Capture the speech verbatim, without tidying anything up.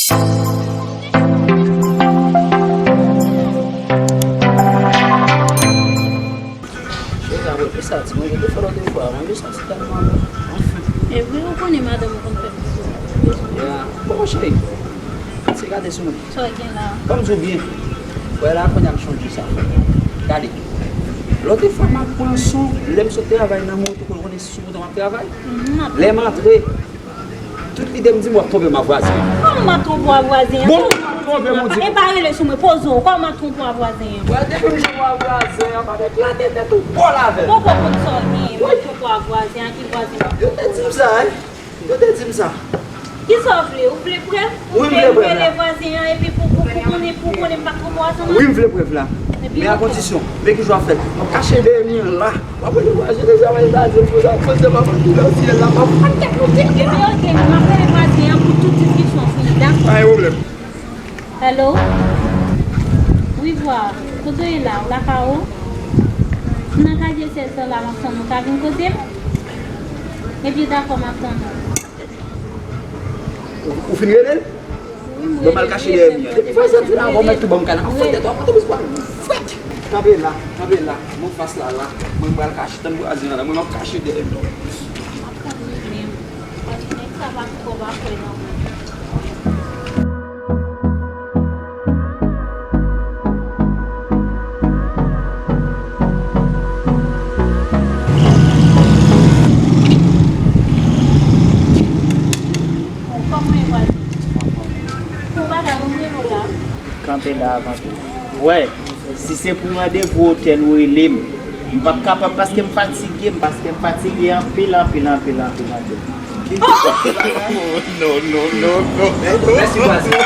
Cheri, sa vre, sa ti manje te fè lòt fwa, manje sa se tèlman bon. Anfen. E vre, ou konnen madanm ou konn fè m bezwen. Ya. Bon, cheri, ti gade sou mwen. Sa w gen la? Ban m di w byen. Wè la, kounye a m chonje sa. Gade. Lòt fwa, m ap pran son, lè m sot travay nan moto, pou l konnen si sou moto m ap travay. Mhm, m ap Lè m antre, Tout lide m di m w ap twonpe m ak vwazen an. Kòman m ap twonpe w ak vwazen an? Bon, m ap twonpe, mon Dye. E pa rele sou mwen, poze w. Kòman m ap twonpe w ak vwazen an? Wè, depi m jwenn w ak vwazen an, m ap eklate tèt ou bòl avè l. Poko konn sa w genyen, m ap twonpe w ak vwazen an, ki vwazen m ap twonpe w? Yo te di m sa, wi. Yo te di m sa. Kisa w vle? Ou vle prèv? Wi, m vle prèv la. Ou vle rele vwazen an epi pou, pou, pou konnen, pou konnen m pa t twonpe w ansanm avè l? Wi, m vle prèv la. Men a kondisyon, men ki jan w ap fè. M ap kache dèyè mi an la. W ap rele vwazen deja, vwazen ta di m konsa, konsa m ap antre nan syèl la, m ap fè tèt nou tèt. Epi, oke, m ap rele vwazen an pou tout diskisyon fini, dakò? Pa gen pwoblèm. Hello? Wi, vwa, kote w ye la? Ou lakay ou? M nan katye sèz lan la, m ap tann ou. Ka vin kote m? Ebyen, dakò, m ap tann ou. Ou, ou fin rele l? Wi, m rele l. Bon, m al kache dèyè mi an. Depi vwazen an di la, bon, mèt tou ban m kay la. An fwèt tèt ou, an fwèt tèt ou. Fwèt! Kanpe la, kanpe la. Mwen fas la, la. Mwen pral kache. Tann vwazen an la. Mwen, m ap kache dèyè mi an. M ap tann li menm. Paske nèg sa pa twò pa kwè nan mwen. Kanpe la avan tou. Wè, si se pou randevou otèl ou rele m, m p ap kapab paske m fatige, m paske m fatige anpil, anpil, anpil, anpil, anpil. Non, non, non, non. Mèsi, vwazen.